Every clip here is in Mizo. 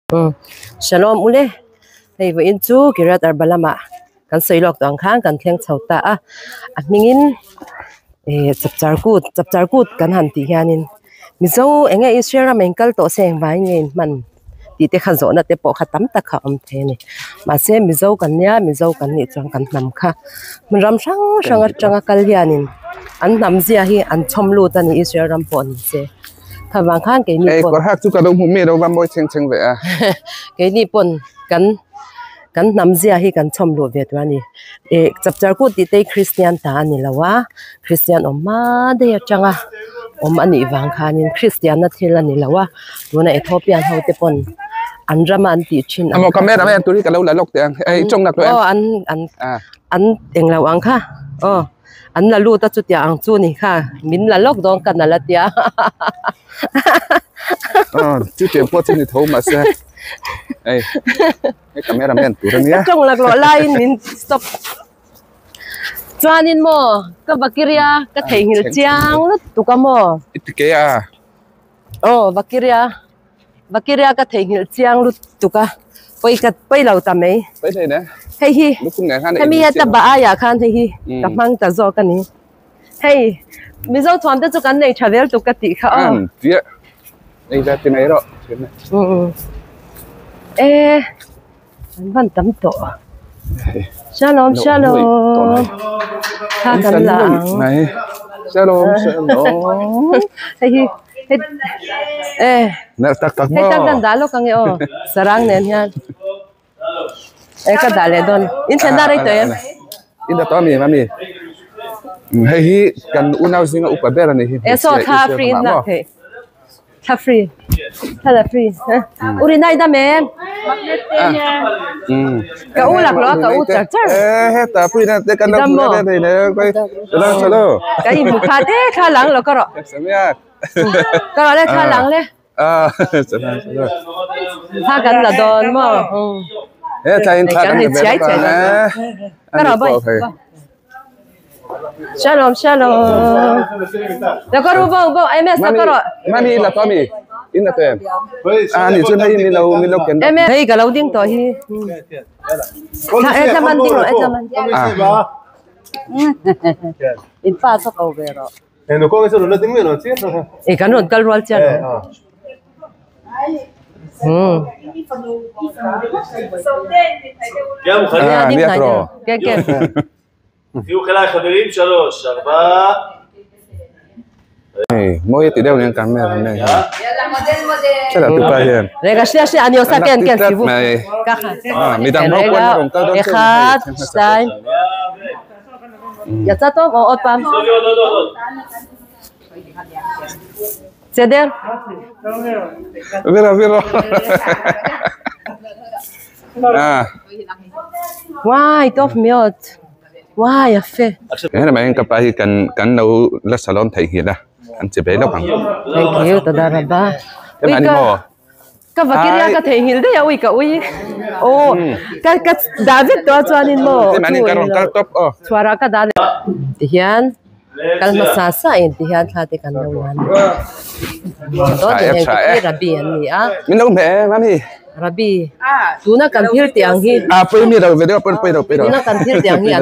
Umm Shalom ule hei vawiin chu Kiryat Arba lamah kan sawi lawk tawh ang khan kan thleng chho ta a a hmingin eh chapchar kut chapchar kut kan han tih hianin Mizo eng nge Israel ram ah in kal tawh se engvangin nge in hman tih te kha zawhna te pawh kha tam tak kha a awm thei a ni mahse Mizo kan nia Mizo kan nih chuan kan hnam kha hmun ram hrang hrang atanga kal hianin an hnam zia hi an chhawm lut a ni Israel ram pawh ni se. Tha vang khan keini Ei pawn kawr hak chu ka lo hmu mi lo va mawi chheng chheng ve a. Keini pawn kan kan hnam zia hi kan chhawm luh ve tur a ni. Eh chapchar kut tih te hi Kristian ta a ni lo a, Kristian awm hma daih atanga awm a nih vang khanin Kristianna thil a ni lo a, tuna Ethiopian ho te pawn an rama an tih thin ang Amaw camera man tur hi ka lo la lawk teh ang. Ei tawng nak lo em. Aw an an an englo ang kha aw. An la lut a chutiang ang chu ni kha min la lawk dawn ka nalh a tia. Aw chutiang pawh chu ni tho mahse hei hei camera man tur a nia. Ka tawng laklawh laiin min stop. Chuanin maw ka vakiria ka theihnghilh chiang lutuk a maw. I ti ke a. Aw vakiria. Vakiria ka theihnghilh chiang lutuk a, pawi ka pawi lo ta mai. Pawi thei ne. Hei hi, Lukhum nen khan hemi heta bah aiah khan hei hi ka hmang ta zawk a ni. Hei, Mizo thuam te chu kan nei tha vel tuk ka tih kha aw. An tia. Ei la ti mai rawh. Umm. E, an van tam tawh. Shalom, shalom. Kha kan la ang. Shalom, shalom. Hei hi, hei, e. Nalh tak tak maw. Hei tak kan dah lawk ang e aw. Sarang nen hian. E ka dah leh dawn. In thlen dah rei tawh em? In dah tawh ami, mami. Hei hi kan unau zinga upa ber a ni hi. E saw tha free in lak theih. Thla free. Thla la free. Uri nai dam em? Ka u lak lo a ka u char char. Eh heta pui na te kan lo Dam maw? ne nei ne koi. Chalo chalo. Ka i hmu kha te thla lang lo ka rawh. Samia. Ka rawh le thla lang le. Ah chalo chalo. Thla kan la dawn maw? Eh thla in thla Kan kan ni la ve chiai bawk chiai a dawn. ne. Ka rawh boy. Shalom shalom. La ka ru bo bo MS la ka rawh. Mami la to mi. In la to em. Ah ni chun hei mi lo mi lo ken. MS hei ka lo ding tawh hi. Thla e tla man ding rawh e tla man. In pa chu ko ve rawh. E kan rawn kal rual chiah lo. Hmm. Ah Ding nia hnai tro. deuh. Ken ken. Hei mawi ti deuh nen camera nen hian. Thlalak tu pa hian. Rega shnia shnia ani osa ken ken Tlat sivu. mai. Kaha. Ah midang ho pawn a rawn kal dawn chiah a ni hei. Echad, shtayim. יצא טוב או עוד פעם? בסדר? Vira vira. Ah. וואי, טוב מאוד. וואי, יפה. Hei mai ka pa hi kan kan lo la salon theih nghilh a an che ve lawk ang. Thank you, תודה רבה. Em ani maw? Ka vakiria ka theihnghilh daih a ui ka ui. Aw ka ka dah vek tawh a chuanin maw Te mahni ka rawn kal tawp aw. Chhuarah ka dah leh tihian kal hmasa sa in tihian thla te kan lo lan dawn Tha e heng tha te e. hi Rabbi an ni a. Min lo hmeh e mami. Rabbi tuna kan thil tih ang hi. Ah pui mi lo video pawn pui lo pui lo. Tuna kan thil tih ang hi an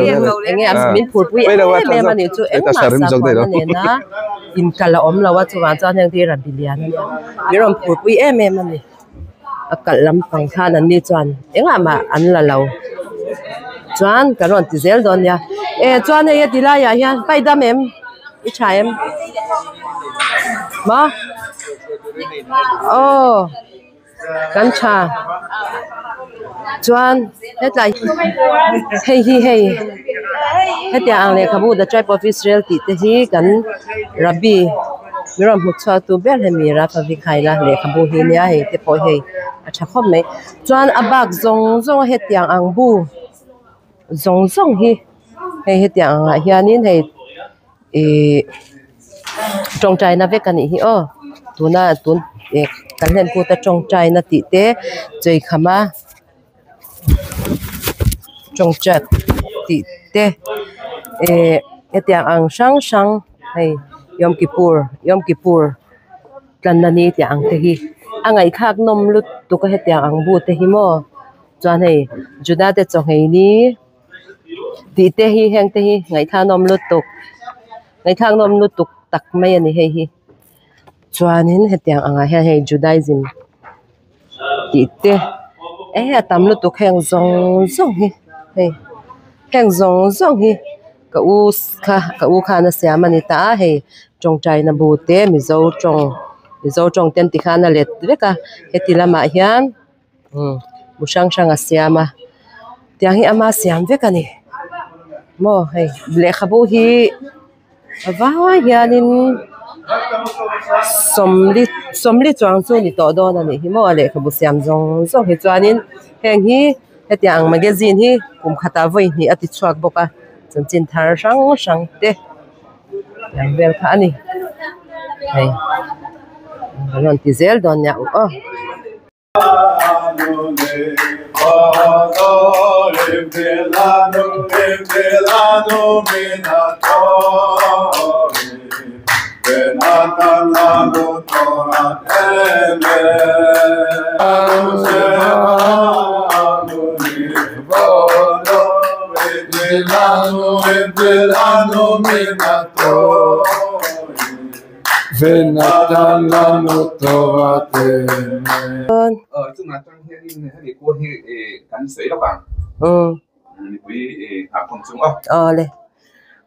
eng nge min phurpui Pui lo a em em a nih chu engmah sakhuana nena. Inkal a awm lo a, chuvang chuan heng te hi Rabbi lian a nia. Mi rawn phurpui em em a ni. A kalh lampang khan an ni chuan engah mah an la lo. Chuan kan rawn ti zel dawn nia. E chuan hei a ti laiah hian pai dam em? I tha em? Maw? Aw. Kan tha chuan hetlai hei hi hei hetiang ang lehkhabu the tribe of Israel tih te hi kan rabbi mi rawn hmu chhuak tu ber hemi Rafavi Khaila lehkhabu hi nia hei te pawh hei a tha khawp mai chuan a bak zawng zawng a hetiang ang bu zawng zawng hi hei hetiang angah hianin hei. Ihh tawngtaina vek a nih hi aw tuna tun ih kan hlen put a tawngtaina tih te cheikham a tawngtai tih te ihh hetiang ang hrang hrang hei Yom Kippur Yom Kippur tlanna ni tih ang te hi. A ngaihthlak nawm lutuk a hetiang ang bu te hi maw chuan hei Juda te chaw nghei ni tih te hi heng te hi ngaihthlak nawm lutuk ngaihthlak nawm lutuk tak mai a ni hei hi chuanin hetiang angah hian hei Judaism tih te eh a tam lutuk heng zawng zawng hi hei heng zawng zawng hi ka u kha ka u khan a siam a ni ta a hei tawngtai na bu te mizo tawng mizo tawng te an ti khan a let vek a heti lamah hian umm bu hrang hrang a siam a tiang hi ama siam vek a ni maw hei lehkhabu hi a vai hianin sawmli sawmli chuang chu ni tawh dawn a nih hi maw a lehkhabu siam zawng zawng hi chuanin heng hi hetiang ang magazine hi kum khatah vawi hnih a ti chhuak bawk a chanchin thar hrang hrang te ang vel kha a ni hei an rawn ti zel dawn nia u aw. Awle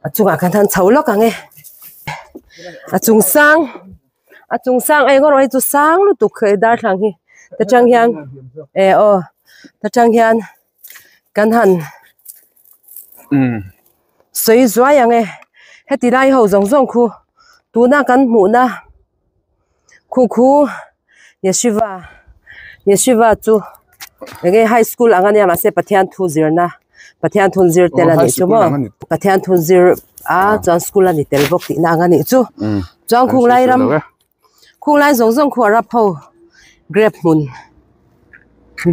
a chungah khan han chho lawk ang e a chung sang a chung sang eng erawh hi chu sang lutuk he darthlalang hi ta tang hian e aw ta tang hian kan han sawi zuai ang e heti lai ho zawng zawng khu tuna kan hmuhna khu khu yeshiva yeshiva chu enge high school ang ania mahse Pathian thu zirna Pathian thun zir tel anih chu maw Pathian thun zir a chuan school ani tel bawk tihna ang anih chu chuan khung lai ram khung lai zawng zawng khu a rap ho grape hmun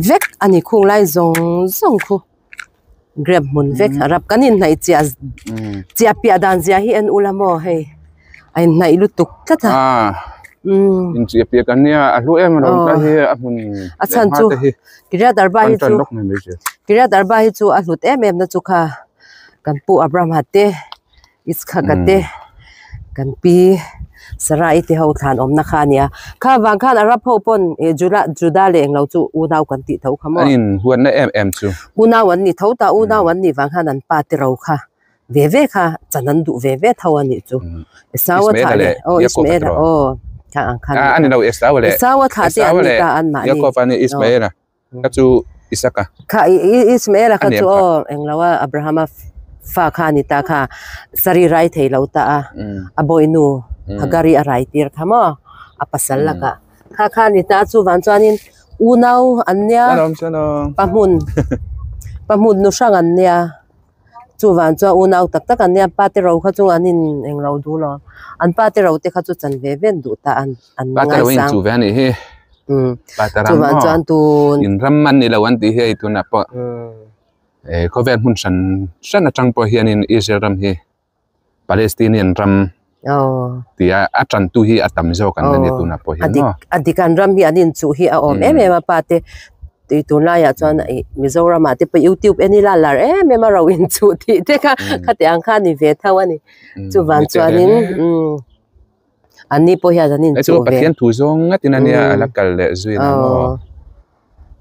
vek ani khung lai zawng zawng khu grape hmun vek a rap kan inhnaih chiah chiah piah dan zia hi en ula maw hei a inhnaih lutuk tlat a in chiah piah kan nia a hlu em a lo tlai hi a hmun a chhan chu Kiryat Arba hi chu Kiryat Arba hi chu a hlut em em na chu kha kan pu Abraham te Isaka te kan pi Sarai te ho thlan awmna kha a nia. Kha vang khan Arab ho pawn eh Juda Juda leh englo chu unau kan tih tho kha maw. An in huatna em em chu. Unau an ni tho ta, unau an nih vang khan an pa te ro kha ve ve kha chan an duh ve ve tho a nih chu. Esau a thlah leh aw Ismael a aw kha ang khan. A ni lo Esau leh Esau a thlah te an ni ta an mahni. Jacob a ni Ismael a kha chu Isaka. Kha Ismael a kha chu aw englo a Abraham a fa kha a ni ta kha sari rai thei lo ta a a bawihnu Hagari a rai tir kha maw a pasal lakah kha kha a ni ta chuvang chuanin unau an nia pahmun pahmun nu hrang an nia chuvang chuan unau tak tak an nia pa te ro kha chu an in englo duh lo an pa te ro te kha chu chan ve ve an duh ta an an ngaisang chuvang chuan tun in ram an ni lo an tih hi hei tunah pawh Khawvel hmun hran hran atang pawh hianin Israel ram hi Palestinian ram tia a tantu hi a tam zawk an la ni tunah pawh hian maw. A dik an ram hi an inchuh hi a awm em em a pa te tui tunlaiah chuan Mizoramah te pawh YouTube en ila lar em em a ro inchuh tih te kha khati ang kha a ni ve tho a ni. Chuvang chuanin an ni pawh hian an inchuh ve. Pathian thu zawng ngatin a nia a la kal leh zui na maw.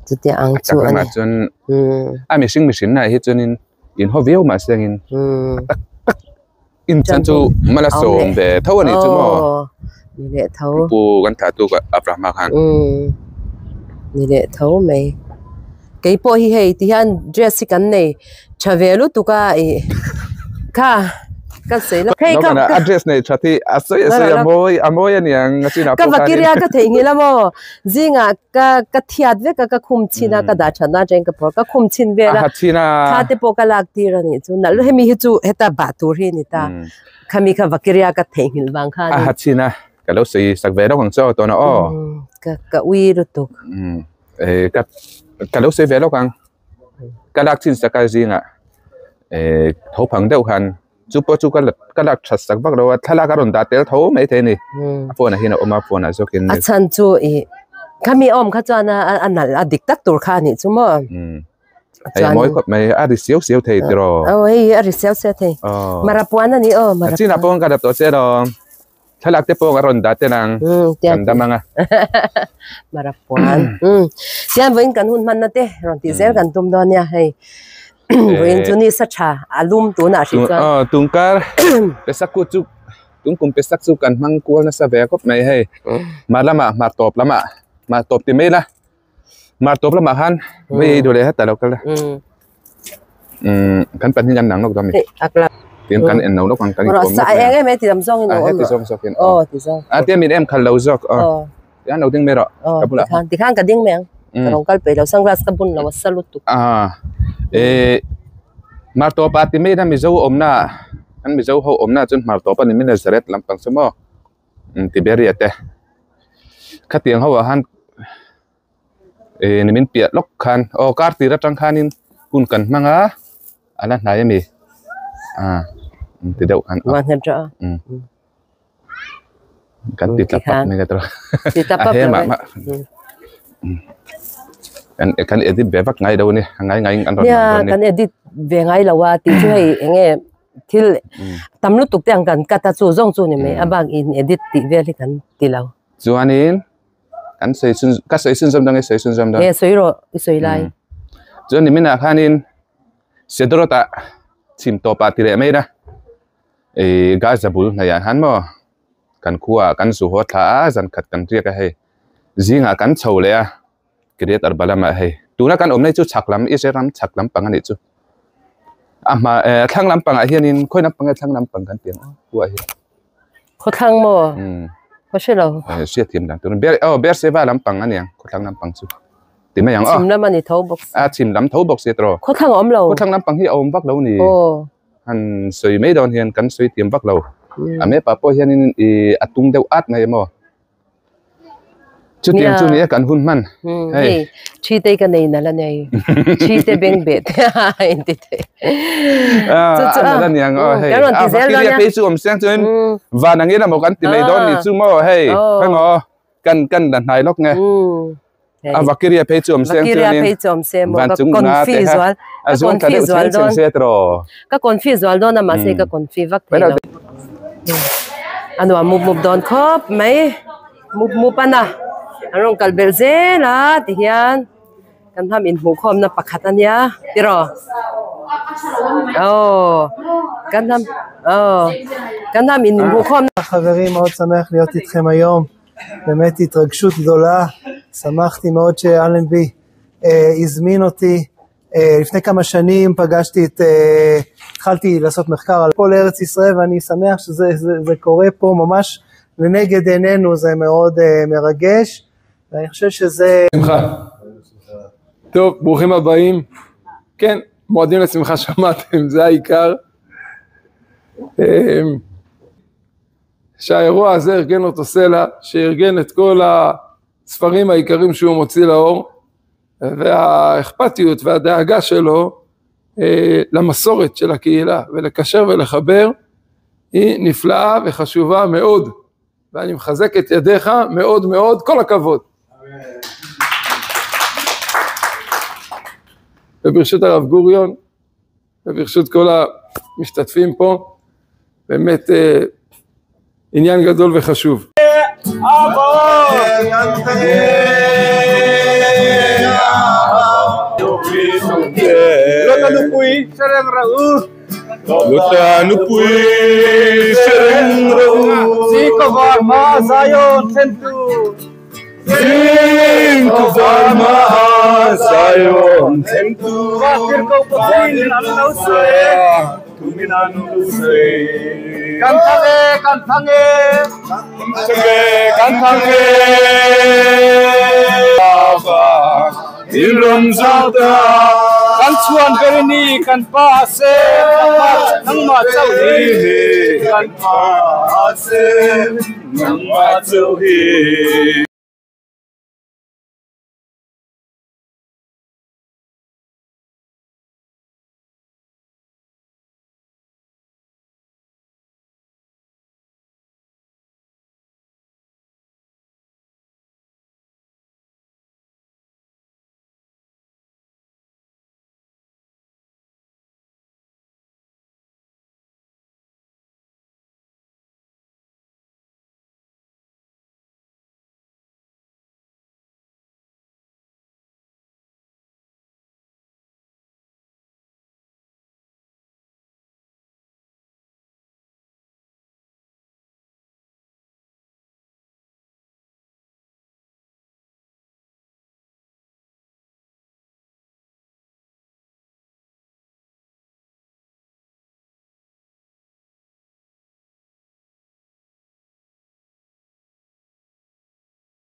Chutia ang chu a ni. Chuan a mihring mihring na hi chuanin in haw viau mah sengin tak tak in chan chu mala sawm ve tho a ni chu maw. Ni leh tho. Pu kan thlah tu Abrahama khan. Ni leh tho mai. Kei pawh hi hei ti hian dress hi kan nei tha ve lutuk a ih kha ka sawi lawk hei ka a dress nei tha hi a sawi a sawi a mawi a mawi a niang a chinah pawh khanin ka vakiria ka theihnghilh a maw zingah ka ka thiat vek a ka khum chhin a ka dah that na atangin ka phawrh ka khum chhin vel a kha te pawh ka lak tir a nih chu nalh hemi hi chu heta bah tur hi a ni ta khami kha vakiria ka theihnghilh vang khan a ha chhin a ka lo sawi sak ve lawk ang chu tawna aw ka ka ui lutuk ka ka lo sawi ve lawk ang ka lak chin sak a zingah tho phang deuh khan chu pawh chu ka ka lak that sak vak lo a thlalak a rawn dah tel tho mai thei a ni a phone ah hian a awm a phone ah zawkin a chhan chu ih Khami awm kha chuan a a nalh a dik tak tur kha a nih chu maw. Hei a mawi khawp mai a ri siau siau thei tiraw. Aw hei a ri siau siau thei. Marapuan a ni aw marapuan. Chinah pawh ka dap tawh che alawm. Thlalak te pawh a rawn dah tel ang. Kan dam ang a. Marapuan. Tian vawiin kan hun hmanna te rawn tih zel kan tum dawn nia hei. Vawiin chu ni sa tha a lum tunah hrih chuan. Aw tungkar pesak kut chu tungkum pesak chu kan hmang kual nasa ve khawp mai hei. Hmar lamah hmar tawp lamah hmar tawp ti mai la. Hmar tawp lamah khan vei duh leh heta lo kal a. Kan pahnih kan nang lawk dawn a ni. Tin kan en lo lawk ang kan inkawm lawk mai ang. Em ti lam zawng in awm. Heti zawng zawk in. Aw ti zawng. A tia min em khal lo zawk. Aw. Tian lo ding mai rawh. Ka bulah. Ti khan ka ding mai ang. Ka rawn kal peih lo sunglass ka bun lo a sa lutuk. A e Hmar tawp ah ti mai na Mizo awmna kan Mizo ho awmna chuan Hmar tawp a ni mai Nazareth lampang chu maw. Tiberia te khatiang ho ah khan eh nimin piah lawk khan aw kar tir atang khanin hun kan hmang a a la hnai ami ah ti deuh khan kan ti tla pap mai ka tawh a he mah mah kan kan edit ve vak ngai lo a ni a ngai ngai in an rawn nia kan edit ve ngai lo a tih chu hei eng nge thil tam lutuk te ang kan cut a chu zawng chu ni mai a bak in edit tih vel hi kan ti lo. Chuanin kan sawi chhun ka sawi chhun zawm dawn nge sawi chhun zawm dawn? Nge sawi rawh i sawi lai. Chuan niminah khanin Sedorot ah chhim tawp ah ti leh mai ila ih Gaza bul hnaih ah khan maw kan khua ah kan zu haw thla a zan khat kan riak a hei zingah kan chho leh a Kiryat Arba lamah hei tuna kan awmna hi chu chhak lam Israel ram chhak lampang a nih chu a hma eh thlang lampangah hianin khawi lampang nge thlang lampang kan tih ang aw khuaah hian. Khawthlang maw? Ka hre lo. Eh hriat thiam dan tur ber aw Beersheba lampang a niang khawthlang lampang chu ti mai ang aw. Chhim lam a ni tho bawk si. A chhim lam tho bawk si tawh. Khawthlang a awm lo. Khawthlang lampang hi a awm vak lo ni. Aw. Han sawi mai dawn hian kan sawi thiam vak lo. A mepa pawh hianin ih a tung deuh at mai maw. Chutiang chu nia kan hun hman. Hei thi te ka nei nala nei. Thi te beng be te a in ti te. Chu chu a niang o hei. A vakiria phei chu awm siang chuan van angin emaw kan ti mai dawn ni chu maw hei. Khangaw kan kan la hnai lawk nge. A vakiria phei chu awm siang chuanin van chung nga te kha a zuang tha deuh cheng cheng se tiraw. Ka confi zual dawn a mahse ka confi vak thei lo. A nuam mup mup dawn khawp mai mup mup a na an rawn kal belh zel a tihian kan hnam inhmuhkhawmna pakhat a nia tiraw aw kan hnam aw kan hnam inhmuhkhawmna. חברים, מאוד שמח להיות איתכם היום. באמת התרגשות גדולה, שמחתי מאוד שאלנבי הזמין אותי. לפני כמה שנים פגשתי את, התחלתי לעשות מחקר על כל ארץ ישראל ואני שמח שזה זה, זה קורה פה ממש לנגד עינינו, זה מאוד מרגש ואני חושב שזה... שמחה. טוב, ברוכים הבאים. כן, מועדים לשמחה שמעתם, זה העיקר. שהאירוע הזה ארגן אותו סלע, שארגן את כל הספרים העיקריים שהוא מוציא לאור, והאכפתיות והדאגה שלו למסורת של הקהילה, ולקשר ולחבר, היא נפלאה וחשובה מאוד, ואני מחזק את ידיך מאוד מאוד, כל הכבוד. וברשות הרב גוריון, וברשות כל המשתתפים פה, באמת עניין גדול וחשוב.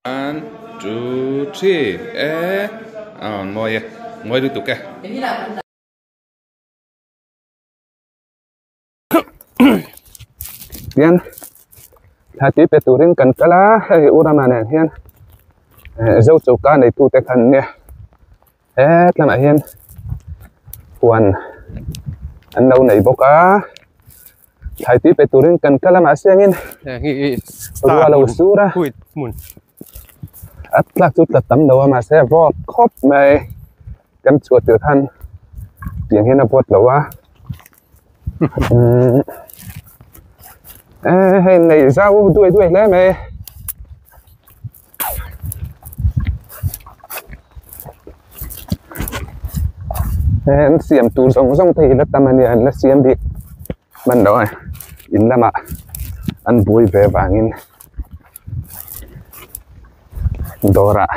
One, two, three, e à ngồi ngồi đi tụi cái Tian thà tí pe turin kan kala hei urama nen hian zo choka nei tu te khan nia het lamah hian huan an lo nei bawk a thai tí pe turin kan kala mahse angin rua lo sur a a tlak chu tla tam lo a mahse vawt khawp mai kan chhuah tir khan tiang hian a vawt lo a hei nei zau duai duai hle mai an siam tur zawng zawng te hi la tam ania an la siam bik hman lo a in lamah an buai ve vangin dawrah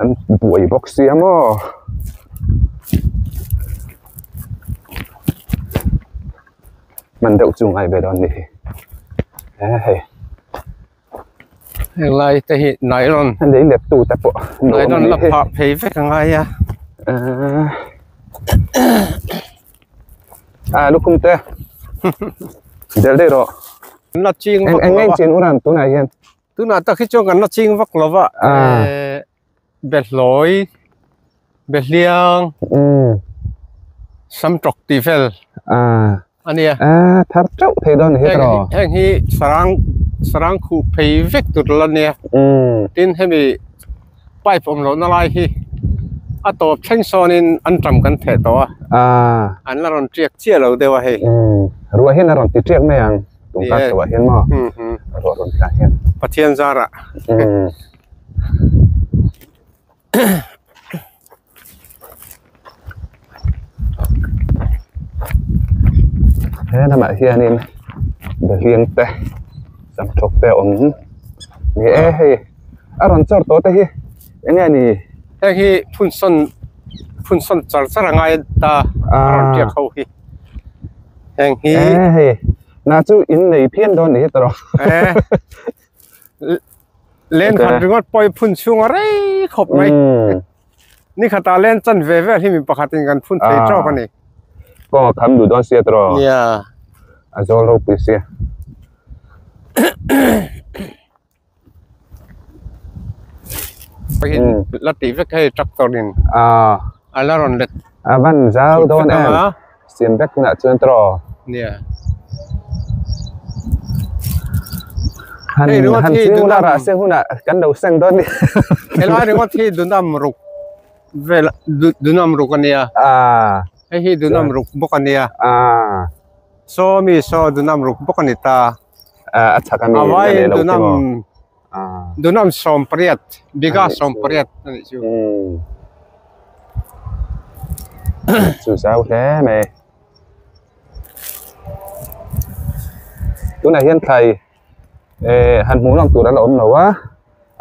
an buai bawk sia maw. Man deuh chu ngai ve dawn ni hi hei heng lai te hi nylon lei lep tu te pawh nylon la phah phei vek a ngai a à lúc không te del đây rồi la ching anh anh anh chiến uran tu này hiền tu na ta khi cho kan la ching vak lova be loi be liang sam trok ti fel à ania à thar chau thei don hi rồi heng hi sarang sarang khu phei vek tur la nia tin hemi pipe om lo na lai hi a top thleng sawnin an tam kan the to a an la ron triak chia lo dewa hei ruwa hian a rawn ti triak mai ang tung ta chhuah hian maw ruwa rawn tla hian Pathian zara he lamah hianin behliang te samthawk te awm ni e hei a rawn chawr tawh te hi enge ni heng hi phun sawn char char a ngai ta a rawn tiak ho hi heng hi hei na chu in nei phian dawn ni hi tawh len khat ringawt pawi phun chhung a rei khawp mai ni khata len chan ve vel hi mi pakhatin kan phun thei tawk ani kawnga kham duh dawn sia tawh nia a zawl ropui sia la ti vek hei tractor in a la rawn let a van zau dawn em siam vek hunah chuan tawh nia han han ching hunah rah seng hunah kan lo seng dawn ni helai ringawt hi dunam ruk vel dunam ruk ania hei hi dunam ruk bawk ania saw mi saw dunam ruk bawk ani ta a chak ami awai dunam dunam som pariat biga som pariat ani chu chu zau hle mai tunah hian thlai han hmuh lang tur a la awm lo a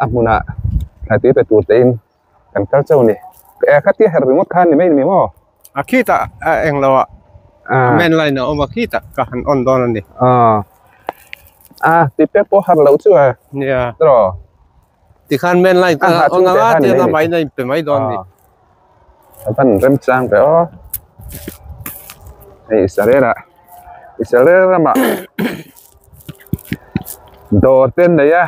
a hmunah thlai tui pe tur te in kan kal chau ni khatia her ringawt khan ni mai ni maw a khita a eng lo a main line a awm a khita ka han on dawn ani a ti pek pawh har lo chu a nia tawh tikhan main line ka on anga tian a mai na in pe mai dawn ni a van rem chang ve aw hei Israel Israel ramah dawr ten nei a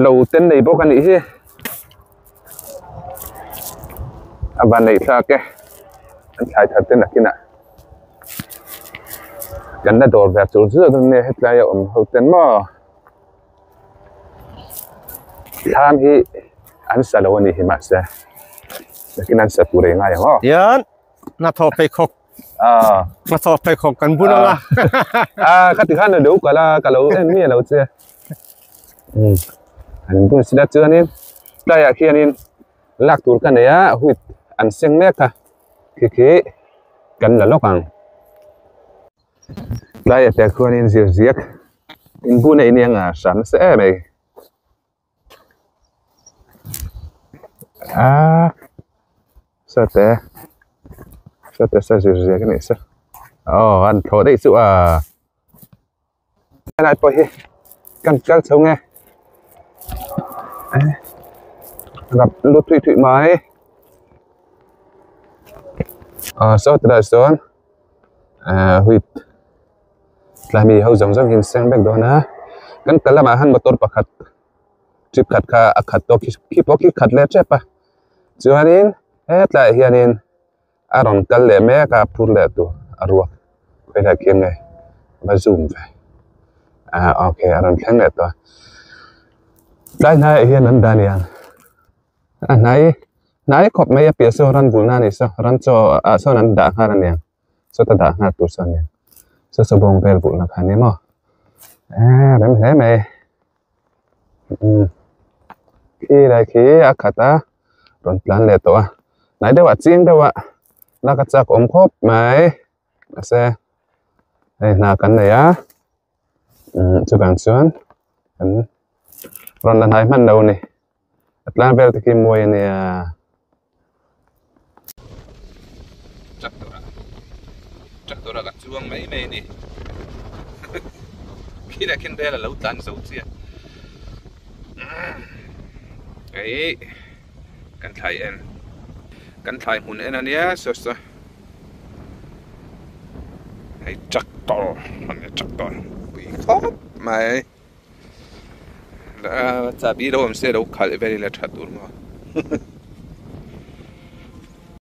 lo ten nei bawk anih hi a van nei thlak e an thlai thar ten akinah kan la dawr ve tur zut ania hetlai a awm ho ten maw thlam hi an sa lo anih hi mahse nakin an sa tur ei ngai ang aw hian na thaw phei khawk na thaw phei khawk kan bun anga khati khan a lo kal a ka lo en mi alo che an bun sila chuanin tlaiah khianin lak tur ka nei a wheat an seng mek a khi khi kan la lawk ang tlaiah te khuanin zir ziak in bun a iniang a hram nasa em mai sate sate sa zir ziak a nih sa aw an thlawh daih chu a helai pawh hi kan kal chho nge. Rap lut thui thui mai. Ah saw tilai sawn ah wheat tlai mi ho zawng zawng hi an seng vek dawn a kan kal lamah hian motor pakhat trip khat kha a khat tawk khi pawh khi khat leh tep a chuanin hetlaiah hianin a rawn kal leh mek a phur leh tur a ruak khawiah khian nge va zoom ve ah okay a rawn thleng leh tawh a tlai hnaiah hian an dah a ni ang a hnai hnai khawp mai a piah saw ran vulhna a ni saw ran chaw ah sawn an dah nghal a ni ang sawta dah nghal tur saw a ni ang saw saw bawng vel vulhna kha a ni maw eee rem hle mai umm khi lai khi a khat a rawn tlan leh tawh a hnai deuh ah ching deuh ah lak a chak awm khawp mai mahse hei hna kan nei a umm chuvang chuan kan rawn la hnai hman lo a ni a tlang vel te khi mawi a nia. Tractor ah tractor ah ka chuang mai mai a ni khilaiah khian rel a lo tlan zo chiah eih kan thlai en kan thlai hmun en a nia saw saw hei tractor a ni tractor pui khawp mai chahbi lo awm se lo khalh vel ila tha tur maw.